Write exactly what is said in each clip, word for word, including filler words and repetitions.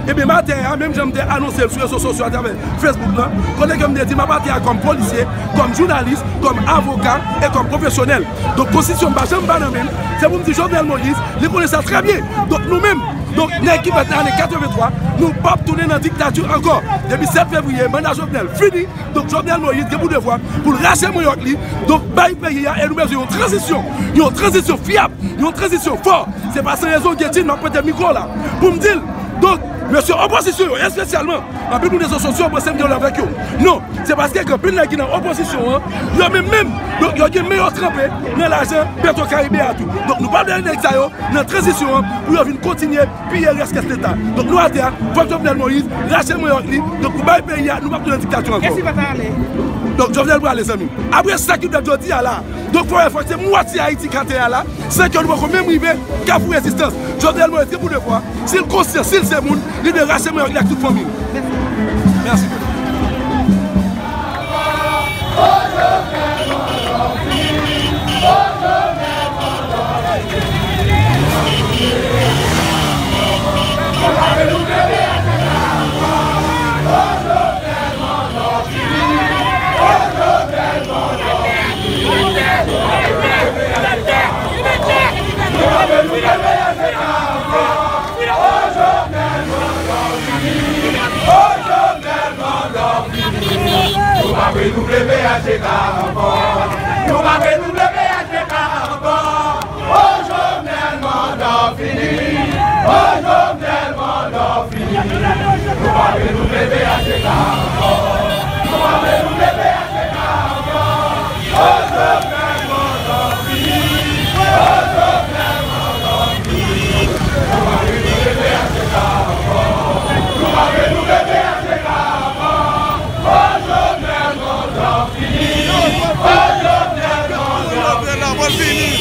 Ebyen, m atè a, menm jan m te anonse l sou rezo sosyo atravè Facebook lan, kote ke m te di m ap atè a kòm polisye, kòm jounalis, kòm avoka e kòm pwofesyonèl. Donk, konstitisyon m pa janm pa nan men m, se pou m di Jovenel Moïse, li konnen sa trè byen. Donk, nou menm, donk, nèg ki fèt nan ane katrevenntwa, nou p ap tounen nan diktati ankò. Depi sèt fevriye, manda Jovenel fini. Donk, Jovenel Moïse gen pou devwa pou l rache manyòk li, donk, bay peyi a, e nou bezwen yon tranzisyon, yon tranzisyon fyab, yon tranzisyon fò. Se pa san rezon Guettin m ap prete mikwo la pou m di l. Donk, mesye opozisyon yo, espesyalman, anpil moun rezo sosyo panse m gen lè avèk yo. Non, se paske gen anpil nèg ki nan opozisyon an, yo menm menm, donk, yo gen men yo tranpe nan lajan Petro Caribe a tou. Donk, nou p ap lage nèg sa yo nan tranzisyon an pou yo vin kontinye piye rès kès Leta. Donk, nou atè a, fòk Jovenel Moïse rache manyòk li. Donk, pou bay peyi a, nou p ap tounen nan diktati ankò. Kès ki pa ta ale? Donk, Jovenel prale, zanmi m. Apre sa ki fèt jodi a la, donk, fò, fòk se mwatye Ayiti k atè a la, san ke nou poko menm rive Kafou Rezistans. Jovenel Moïse gen pou devwa, si l konsyan, si l se moun, li dwe rache manyòk li ak tout fanmi l. Mèsi. Nou pa vle nou vle P H T K ankò. Nou pa vle nou vle P H T K ankò. O Jovenel, manda w fini. O Jovenel, manda w fini. Nou pa vle nou vle P H T K ankò. Nou pa vle nou vle P H T K ankò. O Jovenel, manda w fini. O Jovenel, manda w fini. Nou pa vle nou vle P H T K ankò. Nou pa vle nou vle P H T K ankò. O Jovenel, manda w fini. O Jovenel, manda w fini.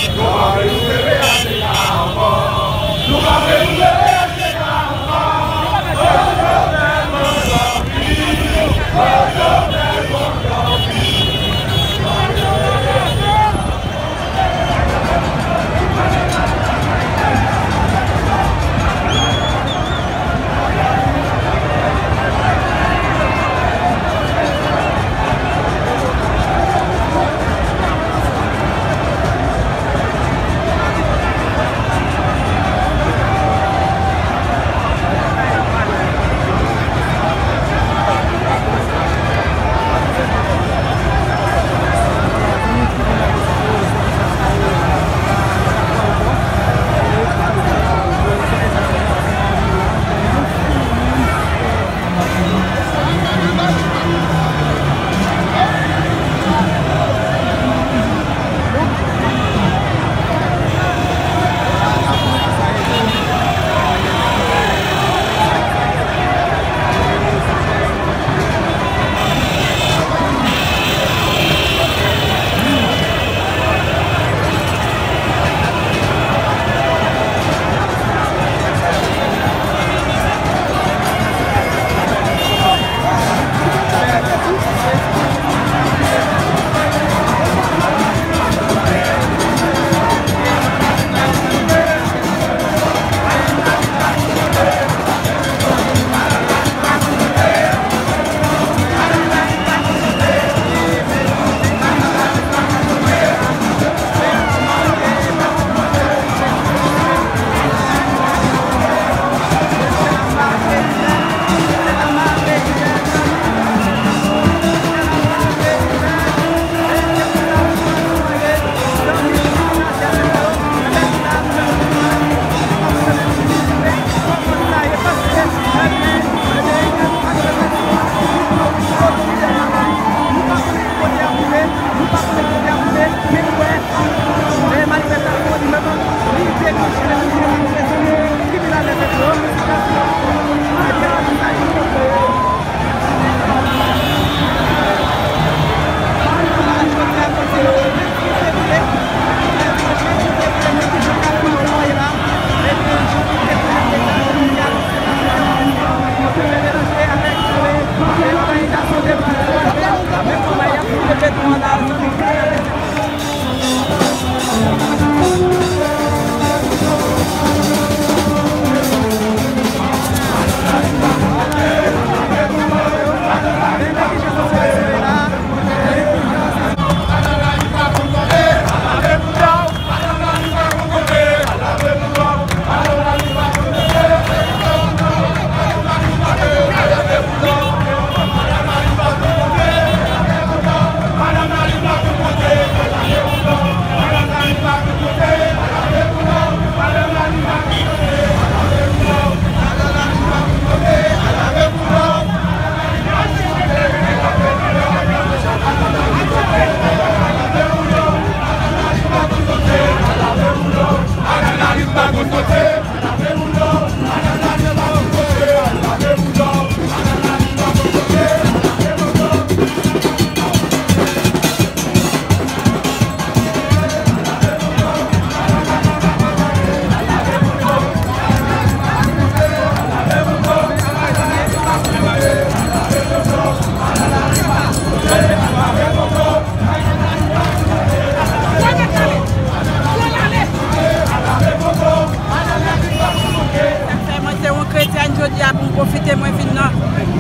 Jodi a pou m pwofite mwen vin nan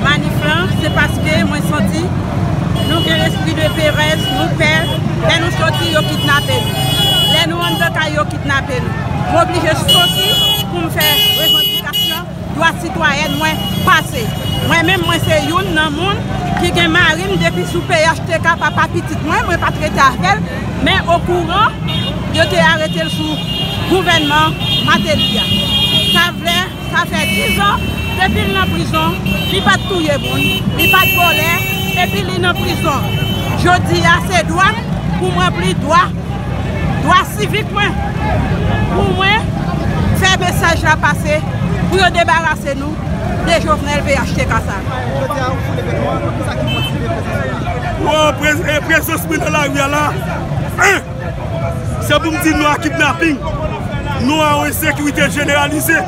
manif lan, se paske mwen santi nou gen lespri de perèz, nou pè. Lè nou soti, yo kidnape nou. Lè nou anndan kay, yo kidnape nou. M oblije soti pou m fè revandikasyon dwa sitwayèn mwen pase. Mwen menm, mwen se youn nan moun ki gen mari m depi sou P H T K, papa pitit mwen, mwen pa t rete avè l, men okouran, yo te arete l sou gouvènman Martelly a. Sa vle Sa fè dizan depi l nan prizon, li pa t touye moun, li pa t vòlè, epi li nan prizon. Jodi a, se dwa m pou m ranpli dwa, dwa sivik mwen, pou mwen fè mesaj la pase, pou yo debarase nou de Jovenel P H T K sa. Jodi a, ou foule vètman, kisa ki motive prezans ou la? Bon, prez-, e, prezans mwen nan lari a la, en, se pou m di non a kidnaping, non a yon ensekirite jeneralize,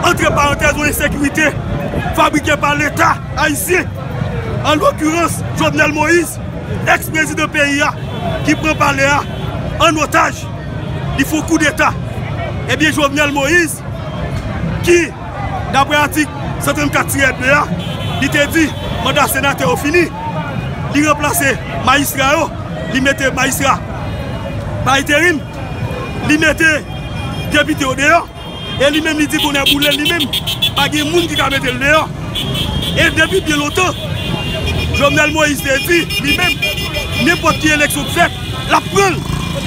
antre parantèz, yon ensekirite fabrike pa Leta ayisyen, an lokirans Jovenel Moïse, èks prezidan peyi a, ki pran palè a an otaj, li fè yon koudeta. Ebyen, Jovenel Moïse, ki, daprè atik san trannkat tirè de a, li te di manda senatè yo fini, li ranplase majistra yo, li mete majistra pa enterim, li mete depite yo deyò, e li menm li di tonnè boule l, li menm pa gen moun ki ka mete l deyò. E depi byen lontan, Jovenel Moïse te di, li menm, nenpòt ki eleksyon k fèt, l ap pran l,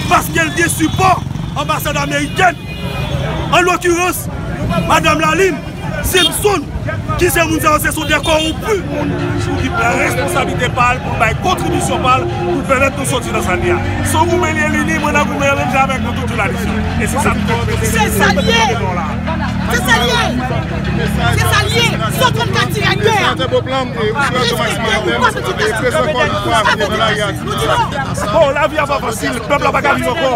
paske l gen sipò anbasad amerikèn, an lokirans, madanm Lalin, Simpson, ki se moun sa yo, se son de kòwonpi. Moun ki pran responsablite pa l pou l bay kontribisyon pa l pou pèmèt nou soti nan sa n ye a. Se yon goumen li ye, li ni, mwen nan goumen an menm jan avèk nou tout jounalis yo. E se sa nou fè. Se sa l ye. Se sa l ye. Se sa l ye. San trannkat tirè de a. Pa respekte ou pa soti nan sa. Nou di non. Bon, lavi a pa fasil, pèp la pa ka viv ankò.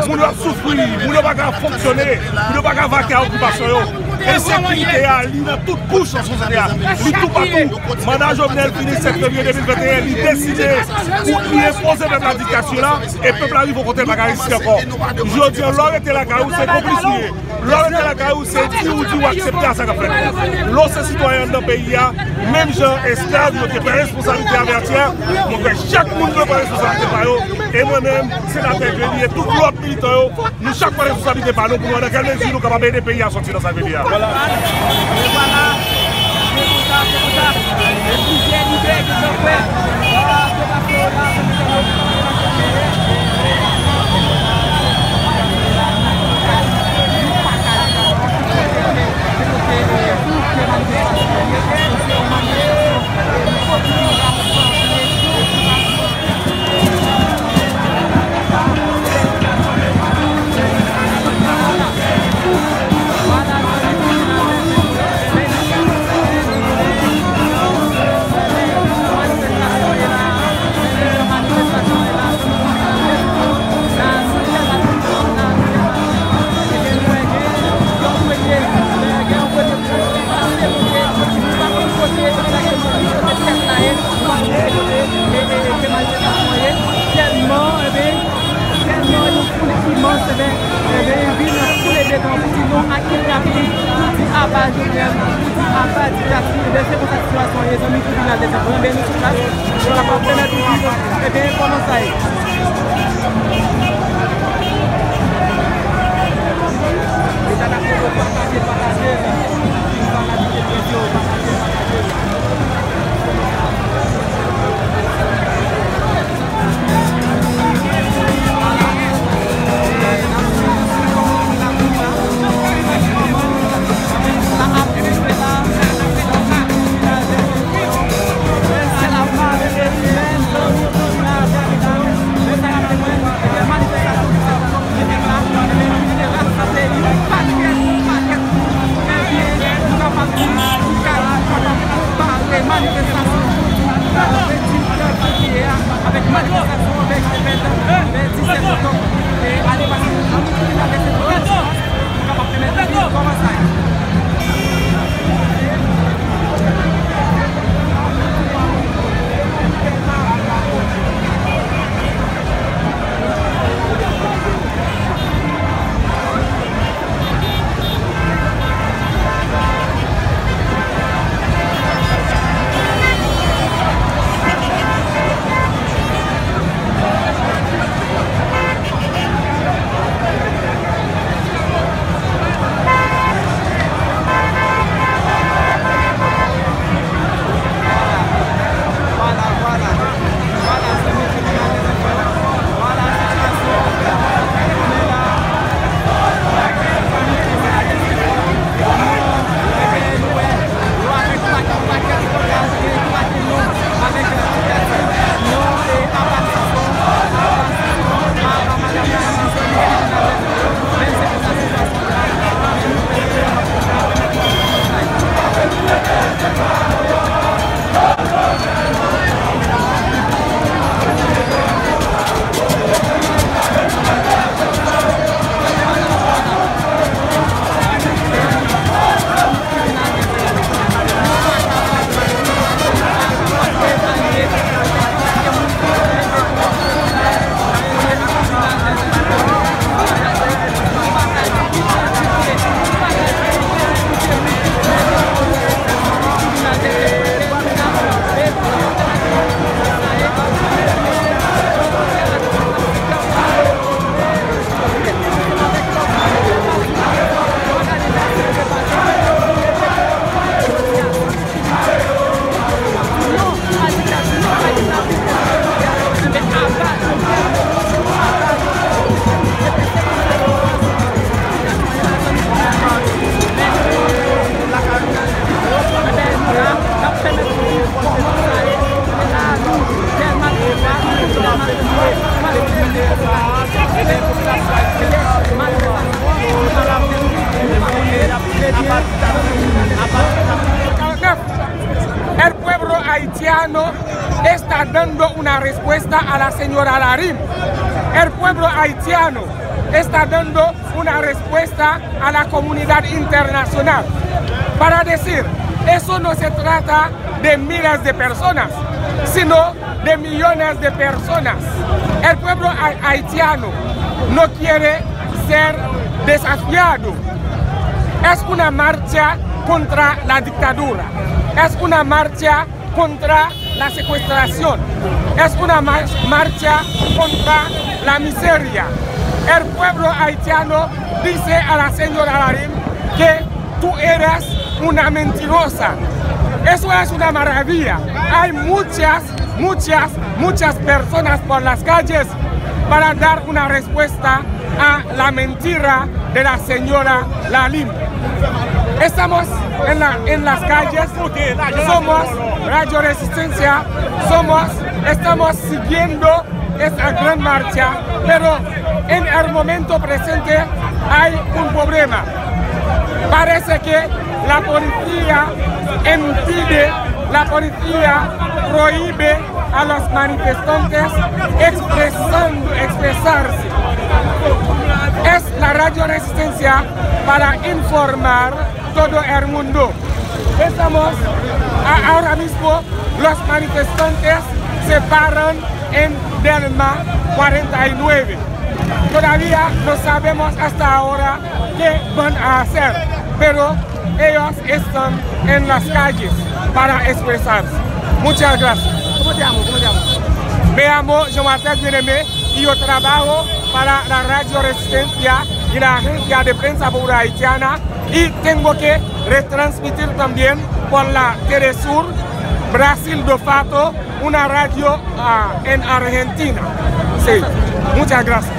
Moun yo ap soufri, moun yo pa ka fonksyone, moun yo pa ka vake a okipasyon yo. Ensekirite a, li nan tout kouch nan sosyete a, li toupatou. Manda Jovenel fini sèt fevriye de mil venteyen, li deside pou li enpoze pèp la diktati la, e pèp la rive yon kote l pa ka reziste ankò. Jodi a, lè w rete lakay ou, se konplis ou ye. Lè w rete lakay ou, se di ou di w aksepte a sa k ap fèt. Lè w se sitwayen anndan peyi a, menm jan esklav yo te pran responsablite avèti a, mwen kwè chak moun dwe pran responsablite pa yo. E mwen menm, senatè Grelier, tout lòt militan yo, nou chak pran responsablite pa nou pou nou wè nan kèl mezi nou kapab ede peyi a sòti nan sa l ye a. Vwala. E vwala. Se konsa, se konsa. E plizyè lidè ki te fè. Vwala, se pa fè la. Tèlman, enben, tèlman yon foul imans, enben, enben, vin foule devan pou di non a kidnaping, pou di aba Jovenel, pou di aba diktati, enben, se konsa sitiyasyon an ye, zanmi tribinal dèzanfan, enben, nou sou plas, nou kapab pèmèt ou viv, enben, kòman sa ye. Mezanmi, pataje, pataje, pataje, pataje. haitiano está dando una respuesta a la señora Larim. El pueblo haitiano está dando una respuesta a la comunidad internacional. Para decir, eso no se trata de miles de personas, sino de millones de personas. El pueblo ha- haitiano no quiere ser desafiado. Es una marcha contra la dictadura. Es una marcha contra la secuestración. Es una mar- marcha contra la miseria. El pueblo haitiano dice a la señora Larim que tú eres una mentirosa. Eso es una maravilla. Hay muchas, muchas, muchas personas por las calles para dar una respuesta a la mentira de la señora Lalim. Estamos en, la, en las calles, somos Radio Resistencia, somos, estamos siguiendo esta gran marcha, pero en el momento presente hay un problema. Parece que la policía impide, la policía prohíbe a los manifestantes expresando, expresarse. Es la Radio Resistencia para informar todo el mundo. Estamos a- ahora mismo, los manifestantes se paran en Delma cuarenta y nueve. Todavía no sabemos hasta ahora qué van a hacer, pero ellos están en las calles para expresarse. Muchas gracias. ¿Cómo te llamo? ¿Cómo te llamo? Me llamo Jean Martel Bien-Aimé y yo trabajo para la Radio Resistencia y la Agencia de Prensa Popular Haitiana y tengo que retransmitir también por la Telesur Brasil do Fato, una radio ah, en Argentina. Sí, muchas gracias.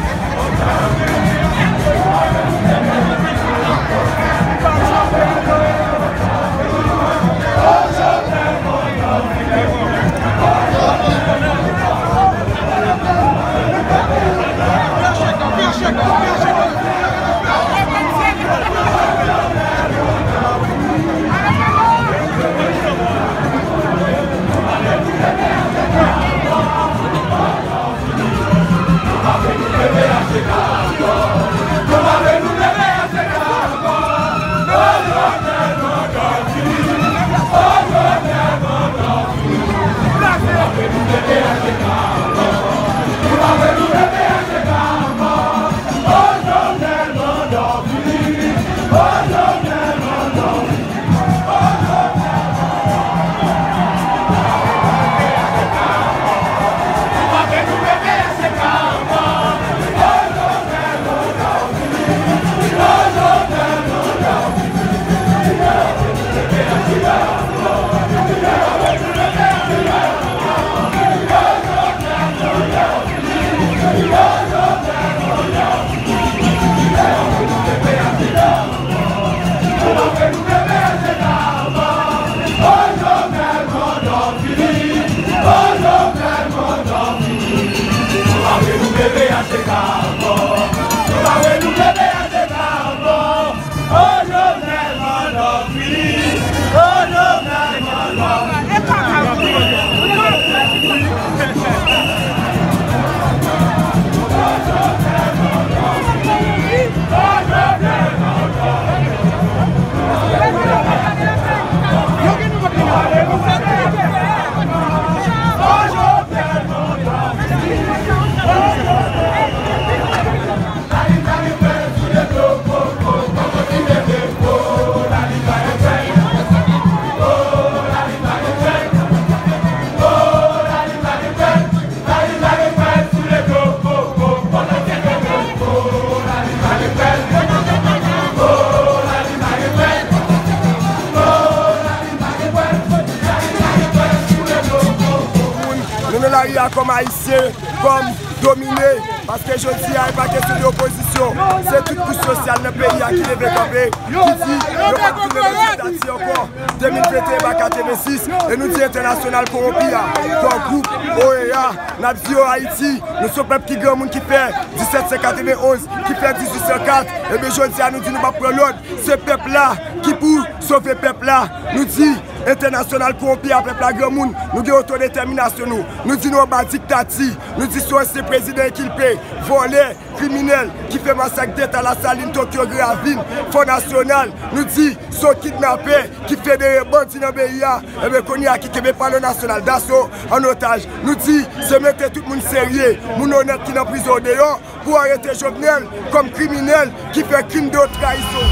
Nou nan lari a kòm Ayisyen, kòm domine, paske jodi a, e pa kesyon de opozisyon. Se tout kouch sosyal nan peyi a ki leve kanpe, ki di yo p ap tounen nan diktati ankò. De mil venteyen pa katrevensis, e nou di entènasyonal kowonpi a, Core Group, O E A, n ap di yo Ayiti, nou se yon pèp ki granmoun ki fè disèt san katrevenonz, ki fè dizuit san kat, ebyen jodi a nou di nou p ap pran lòd, se pèp la ki pou sove pèp la, nou di entènasyonal kowonpi a pèp la granmoun, nou gen otodetèminasyon nou. Nou di nou anba diktati, nou di sou ansyen prezidan enkilpe, vòlè, kriminèl, ki fè masak Deta Lasalin, Tokyo, Gran Ravin, Fò Nasyonal, nou di sou kidnapè, ki federe bandi nan peyi a, ebyen kounye a ki kenbe Palè Nasyonal Daso an otaj. Nou di se mete tout moun serye, moun onèt ki nan prizon deyò, pou arete Jovenel kòm kriminèl ki fè krim de wot trayizon.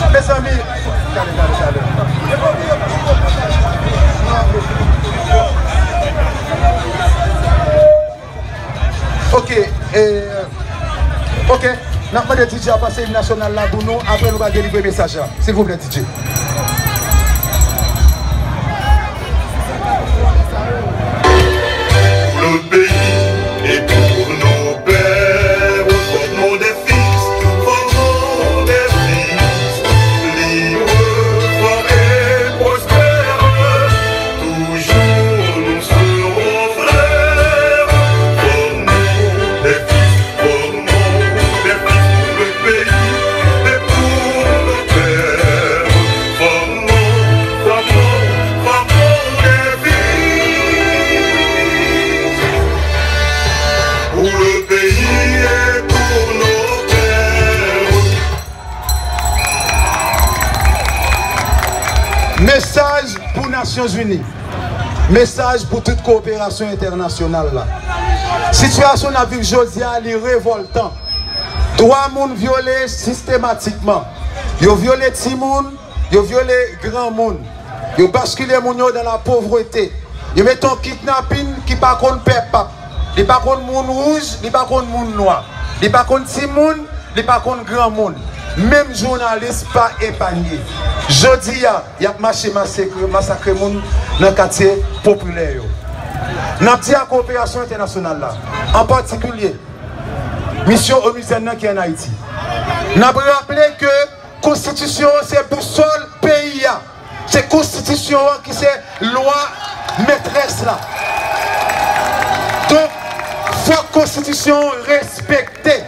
Mezanmi, talè, talè, talè. Ok, eh, ok, n ap mande D J a pase im nasyonal la pou nou, apre nou va delivre mesaj la. Silvouplè, D J. Pour le pays et pour nos pères, formons des fils, formons des fils, libres, forts et prospères. Toujours nous serons frères, formons des fils, formons des fils pour le pays et pour nos pères. Formons, formons, formons des fils pour le pays et pour nos pères. Mesaj pou Nasyonzini. Mesaj pou tout kowoperasyon entènasyonal la. Sitiyasyon n ap viv jodi a, li revòltan. Dwa moun vyole sistematikman. Yo vyole timoun, yo vyole granmoun. Yo baskile moun yo dans la pauvreté. Yo mete yon kidnapin ki pa konn pè pap. Li pa konn moun wouj, li pa konn moun nwa. Li pa konn timoun, li pa konn granmoun. Menm jounalis pa epanye. Jodi a, y ap mache masakre, masakre moun nan katye popilè yo. N ap di a kowoperasyon entènasyonal la, an patikilye misyon onuzyèn nan ki ann Ayiti. N ap raple ke konstitisyon an se bousòl peyi a. Se konstitisyon an ki se lwa metrès la. Donk, fòk konstitisyon an respekte.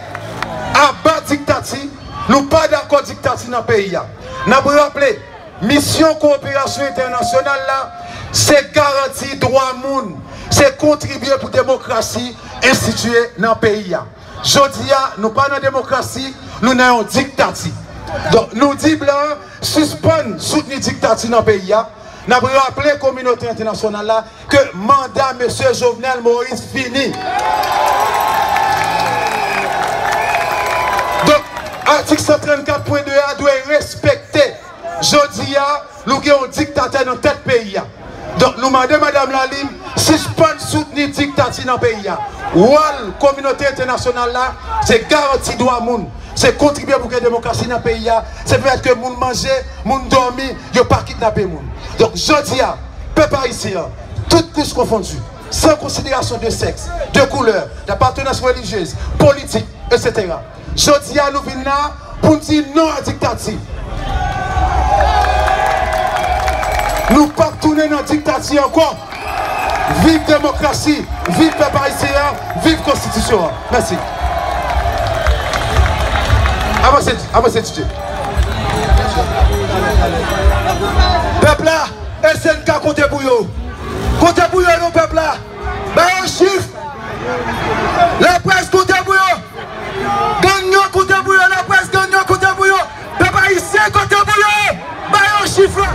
Aba diktati, nou pa dakò diktati nan peyi a. N ap raple, misyon kowoperasyon entènasyonal la, se garanti dwa moun, se kontribye pou demokrasi enstitiye nan peyi a. Jodi a, nou pa nan demokrasi, nou nan yon diktati. Donk, nou di blan an sispann soutni diktati nan peyi a. N ap raple kominote entènasyonal la ke manda mesye Jovenel Moïse fini. Donk, atik san trannkat pwen de a dwe respekte. Jodi a, nou gen yon diktatè nan tèt peyi a. Donk, nou mande Madanm Lalime sispann soutni diktati nan peyi a. Wòl kominote entènasyonal la, se garanti dwa moun, se kontribye pou gen demokrasi nan peyi a, se pèmèt ke moun manje, moun dòmi, yo pa kidnape moun. Donk, jodi a, pèp ayisyen an, tout kouch konfondi, san konsiderasyon de sèks, de koulè, d'apartenance religieuse, politik, etsetera. Jodi a, nou vin la pou n di non a diktati. Nou p ap tounen nan diktati ankò. Viv demokrasi, viv pèp ayisyen an, viv konstitisyon an. Mèsi. Avanse, avanse, D J. Pèp la, S N K konte pou yo. Konte pou yo non, pèp la. Ba yo chif. Laprès konte pou yo. Gang yo konte pou yo, laprès gang yo konte pou yo. Pèp ayisyen konte pou yo. Ba yo chif la.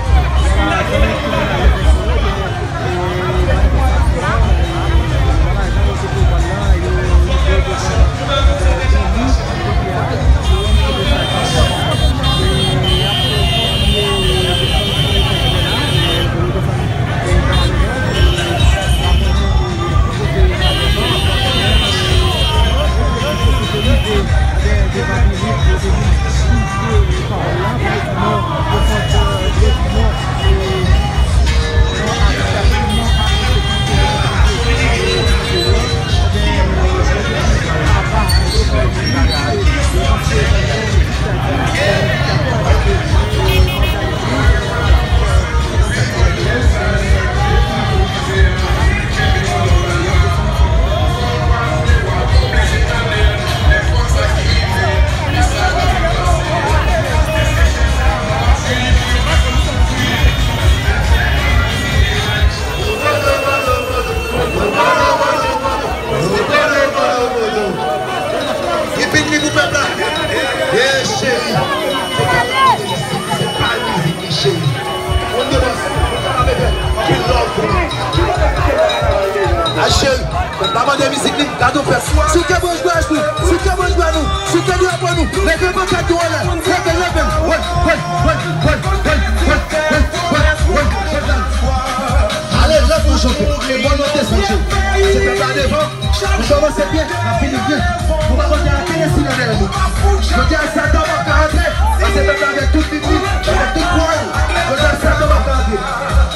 Epi li pou pèp la. Ye cheri. Se pa mizik, se pa mizik, cheri. On the bus. Anpil love pou nou. A cheri, pèp la mande mizik li. Gade yon pèp. Si w te branch branch nou, si w te branch branch nou, si w te drapo nou, leve pankèt nou anlè. Leve, leve. Wè, wè, wè. Ale, lève nou chante. E bon nou desann, cheri. Pase pèp la devan. Nou kòmanse byen, n ap fini byen. Nou pa konn gen ankenn ensidan dèyè nou. Jodi a, Satan p ap ka antre, pase pèp la avèk tout Bib li, avèk tout kwa l. Jodi a, Satan p ap ka antre.